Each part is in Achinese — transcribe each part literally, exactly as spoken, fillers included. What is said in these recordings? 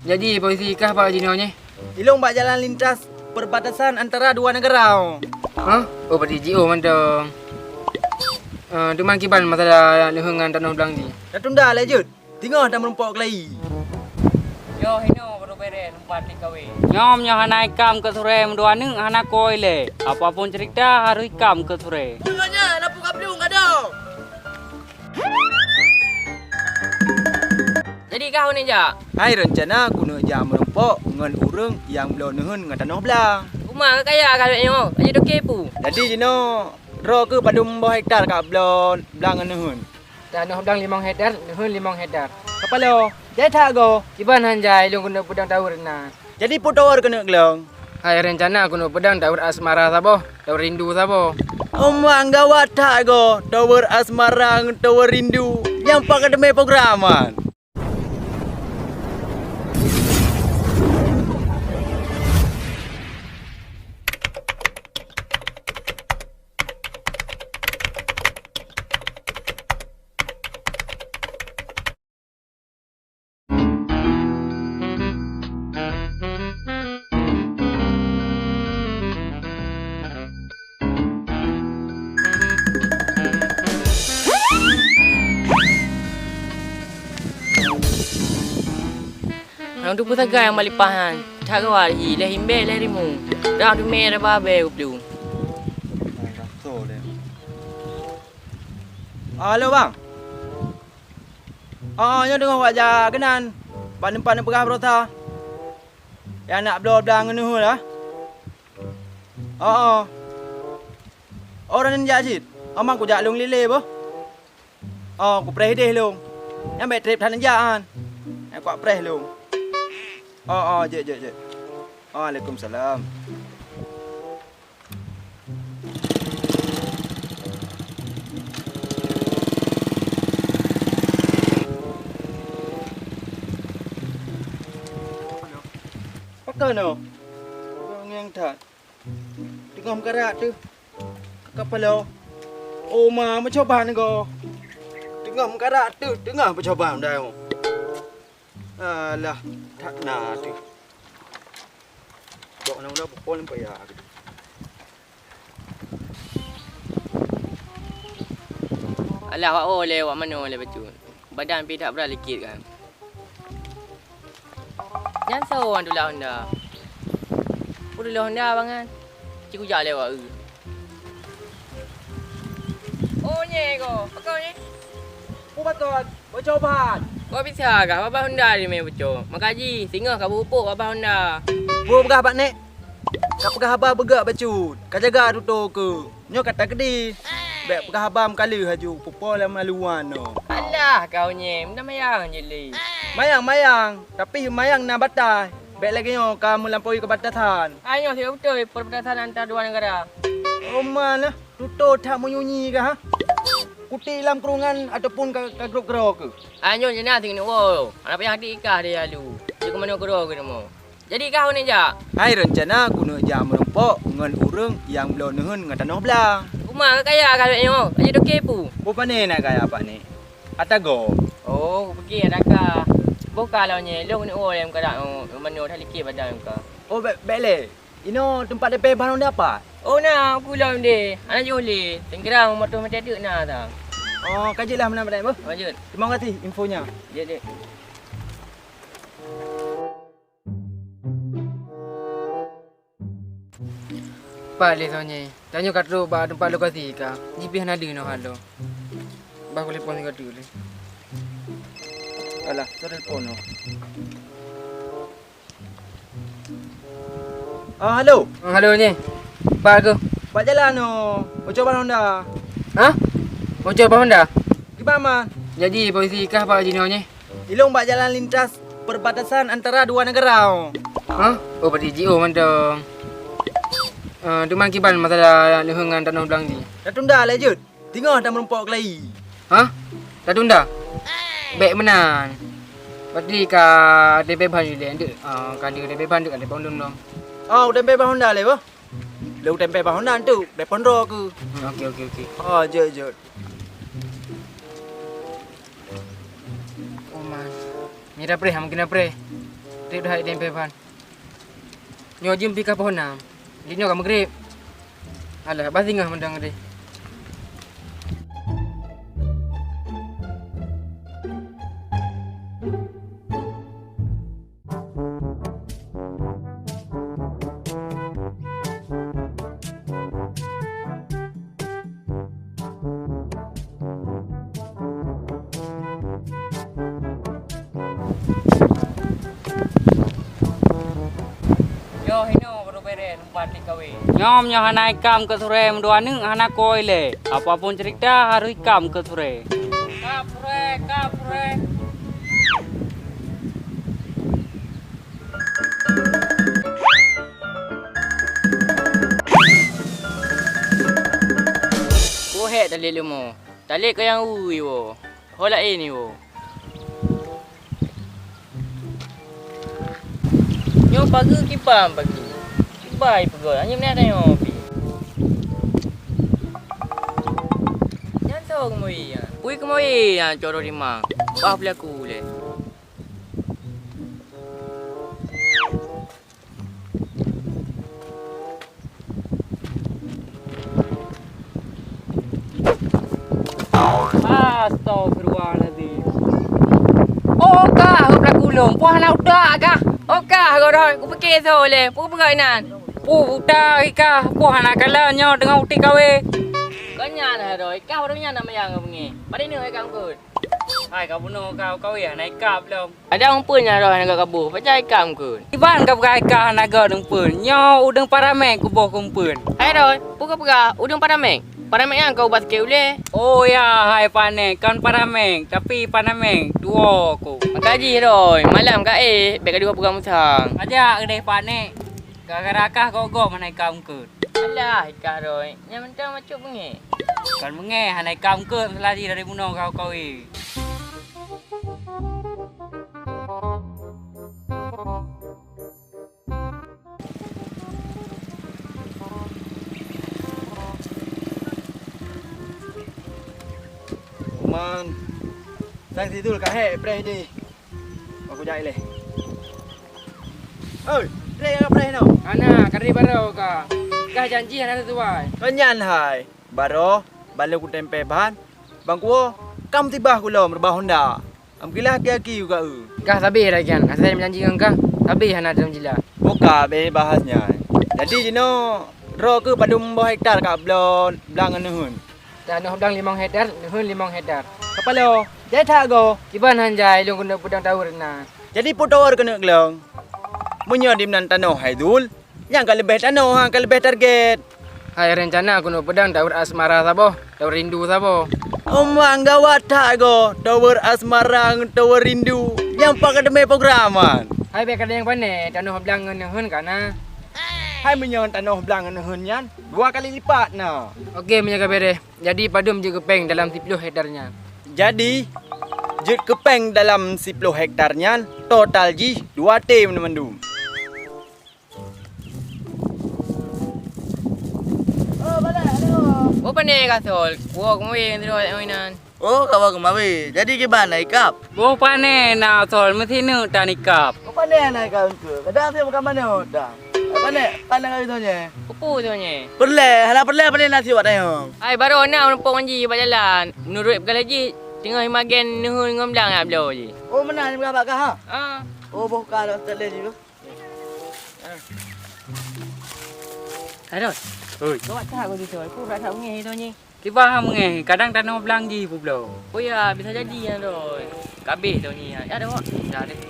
Jadi, posisi kah bak jinoe nyoe? Ilong bak jalan lintas perbatasan antara dua negara. Hah? Oh, berarti jiôh mantong. Eh, teuma kiban masalah neuheun ngon tanoh blang jih? Tatunda lé jeuet. Teungoh tameurumpok keulayi. Yoh, hinoe baru bereh lumpat lé kawé. Nyoe meunyoe hana ikam keu surée meudua aneuk hana koi lé. Apapun cerita harus ikam keu surée. Bunoe nyan, lapor ka plueng ka dong. Jadi kah uneuk jak? Hai, rencana keuneuk jak meurumpok ngon ureuëng nyang bloe neuheun ngon tanoh blang. Uma ka kaya ka lheueh nyoe, ka jitoke peue? Jadi jinoe droe keuh padum boh hektar ka bloe blang ngon neuheun. Tanoh blang limong hektar, neuheun limong hektar. Kapalo, jai that goe. Kiban han jai, lôn keuneuk peudong tower na. Jadi peue tower keuneuk lôn? Hai, rencana keuneuk peudong tower asmara saboh, tower rindu saboh. Oma gawat that goe, tower asmara ngon tower rindu. Nyang pat ka teumé programan. Hana teupeue sagai nyang malipahan, that gawat hi lhée imbée lhée rimueng, dah teumé raba abée geuplueng. Halo, Bang. Oh, nyoe teungoh wak jak keunan. Bak teumpat neupeugah baroesa. Nyang nak bloe blang ngon neuheun lah. Oh, oh. Oh, droeneuh jak cit. Oh, mang kujak lôn lé-lé boh. Oh, kupreh ideh lôn. Nyan bék treb that neujak an. Nyan kupreh lôn. Oh, oh, jeuet, jeuet, jeuet. Waalaikumsalam. Pakon nyoe? Ngieng that. Teungoh meukarat teuh. Kapalo. Oma meucoba neugo. Teungoh meukarat teuh, teungoh meucoba meudayo. Alah, that na teuh. Dok na udah pukul empat ya. Alah, wak o lé, wak manoe lé bacut. Badan pih that brat likit kan. Nyan soe nyang tulah honda? Peue tulah honda bangai? Ci kujak lé wak eu. Oh, nyoe ko. Pakon nyoe? Peue pakon? Bocoe ban. Kok bisa kah babah honda di mé bocoe? Maka jih singoh ka beupok babah honda. Peue peugah bak nek? Ka peugah haba beugak bacut. Ka jaga tutoe keu. Nyoe ka takeudi. Bék peugah haba meukaleuh aju, pupo lam aluan nyoe. Alah, kau nyoe, meunan mayang je lé. Mayang-mayang, tapi mayang na batas. Bék lagée nyoe ka meulampaui keubatasan. Ai nyoe sibak beutôi perbatasan antara dua negara. Oh, mana? Tutoe that meunyoe nyi kah, ha? Kutik lam keurungan ataupun ka, ka grôp keudroe keuh? Ai nyoe jeunah singoh woe. Hana payah dik kah di alu. Di keumeunyoe keudroe keuh nyoe. Jadi kah uneuk jak? Hai, rencana keuneuk jak meurumpok ngon ureuëng nyang bloe neuheun ngon tanoh blang. Uma ka kaya ka lheueh nyoe, ka jitoke peue? Peue pane na kaya pak ni? Ata gob. Oh, kupike ata ka. Boh ka lôn nyoe, lôn keuneuk woe lé meukarat, oh, manoe that likit badan ka. Oh, bék, bék lé. Inoe teumpat tempé ban honda pat? Oh, na, ku lom deh. Hana jih lé. Singkira moto meuteuk na ta. Oh, ka jeuet lah meunan, Pak Dai, boh. Oh, jeuet. Terima kasih infonya. Jeuet, jeuet. Pat lé soe nyoe. Tanyoe ka trok bak teumpat lokasi ka. Jih pih hana deungoe halo. Bah ku telepon sigoe teuk lé. Alah, soe telepon nyoe? Ah, halo. Ah, halo nyoe. Pat keuh? Bak jalan nyoe. Bocoe ban honda. Hah? Bocoe ban honda? Kiban man? Jadi posisi kah bak jinoe nyoe? Ilong bak jalan lintas perbatasan antara dua negara. Hah? Oh, berarti jiôh mantong. Eh, teuma kiban masalah neuheun ngon tanoh blang jih? Tatunda lé jeuet. Teungoh tameurumpok keulayi. Hah? Tatunda? Bék meunan. Berarti ka tempé ban ilée, enteuk, ah, ka deuh tempé ban, enteuk ka telepon lom. Oh, tempé ban honda lé, boh? Lôn tempé ban honda enteuk, telepon droe keuh. Hmm, oke, oke, oke. Oh, jeuet, jeuet. Oh, man. Nyoe tapreh, mungkin tapreh. Trép hai tempe ban. Nyoe jeuem pih ka poh nam. Jinoe ka meugreb. Alah, bah singoh mantong deh. Nyoe hinoe baru bereh. Nyoe meunyoe hana ikam keu surée meudua neuk hana koi lé. Apapun cerita harôh ikam keu surée. Kap surée, kap surée. Kuhek talét leumo. Talét keu nyang ui woe. Ho laén iwoe. Nyoe pageue kiban pageue. Kiban peugah, hana meunan tanyoe pih. Nyan soe keumoe nyan? Ui keumoe nyan coro limang. Bah beuliaku lé. Astagfirullahalazim. Oh kah, heup lagu lôn, poh hana utak kah? Oh kah, Roy, kupike soe lé, peue peugah inan? Puh utak kah, poh hana kalon nyoe teungoh utik kawé. Kon nyan hai Roy, kah ureueng nyan na meuyan ngon beungéh. Padum nyoe hai kah eungkôt? Hai ka bunoe kah kawé hana ikab lom. Adak umpeuen nyang roh hana gak kaboh, pajan ikab eungkôt? Kiban ka peugah ikab hana gak umpeuen, nyoe udeueng paramek kuboh keu umpeuen. Hai Roy, peue ka peugah udeueng paramek? Paramek nyan ka ubat sakét ulée. Oh ya, hai Pak Nek, kon paramek, tapi panamek, tuwoe ku. Maka jih Roy, malam ka éh, bèk gadoh peugah musang. Ajak keudeh Pak Nek, gara-gara kah gok-gok hana ikab eungkôt. Alah, ikab Roy, nyan mantong bacut beungéh. Kon beungéh, hana ikab eungkôt, seulaji dari bunoe kah kawé. Man, sang sidul ka hék preh deh. Aku jak ileh. Oi, preh ka preh no. Hana, kari baroe ka. Kah janji hana sesuai. Kon nyan hai. Baroe, balok kutempé ban. Bang kuwoe, kam tibah kulom reubah honda. Am kilah aki-aki u ka eu. Kah sabé lagèe nyan, asai meujanji ngon kah, sabé hana teurimong jila. Buka bé bahas nyan. Jadi jinoe droe keuh padum boh hektar ka bloe blang ngon neuheun? Tanoh blang limong hektar, neuheun limong hektar. Kapalo, jai that goe. Kiban han jai, lôn keuneuk peudong tower na. Jadi peue tower keuneuk glong? Meunyoe dimnan tanoh hai Zul, nyang ka leubeh tanoh ha, ka leubeh target. Hai, rencana keuneuk peudong tower asmara saboh, tower rindu saboh. Omak gawat that goe, tower asmara ngon tower rindu. Nyang pat ka teumé program nyan? Hai, bèk ka nyang pané, tanoh blang ngon neuheun ka na. Hai, meunyoe tanoh blang ngon neuheun nyan, dua kali lipat na. Oke, meunyoe ka beres. Jadi padum jeuet keu péng dalam siploh hektar nyan? Jadi, jeuet keu péng dalam siploh hektar nyan, total jih dua T mandum-mandum. Oh, pané ka Sol. Woe keumawe ngon sidroe inan. Oh, kawa keumawe. Jadi kiban na ikab? Boh pané na Sol, meusineuk tan ikab. Boh pané na ikab eungkôt. Kadang si bukan mana dah. Pané, pané ka itu nye. Peue tu nye? Peureulèe, hana peureulèe pané na siwat tanyong. Ai, baroe na meureumpok ngon jih bak jalan. Meunurot peugah lé jih, teungoh jimagen neuheun ngon blang jak bloe jih. Oh, meunan jipeugah bak kah, ha? Ah. Oh, boh ka dah seutôt lé jih. Hai, Doi. Oi. Gawat that keu sisoe. Peue brat that beungéh sisoe nyoe? Kiban han beungéh, kadang tanoh blang jih peubloe. Oh ya, bisa jadi nyan, Doi. Ka abéh sisoe nyoe. Ya, Doi. Ya deh.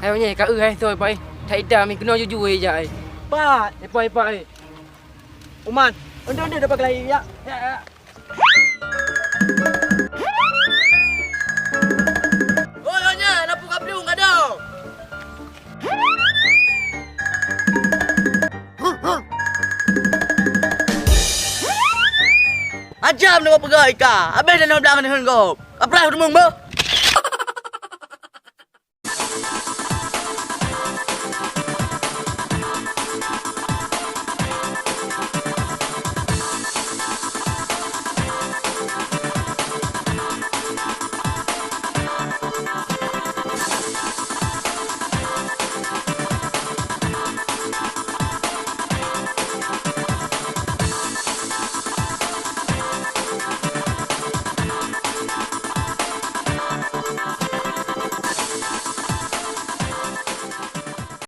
Hai, nyoe ka eu hai sisoe, Pak, eh. That itam, eh, keunoe jujue jak, eh. Pat. Eh, Pak, eh, Pak, eh. Uman, onde-onde dapat kelahi, ya. Ya, ya. Oi, oi, nyan, lampu kaplong ka dong. Hajam deungon peugah ika, habéh tanoh blang ngon neuheun gob. Kaprah ureueng beuh.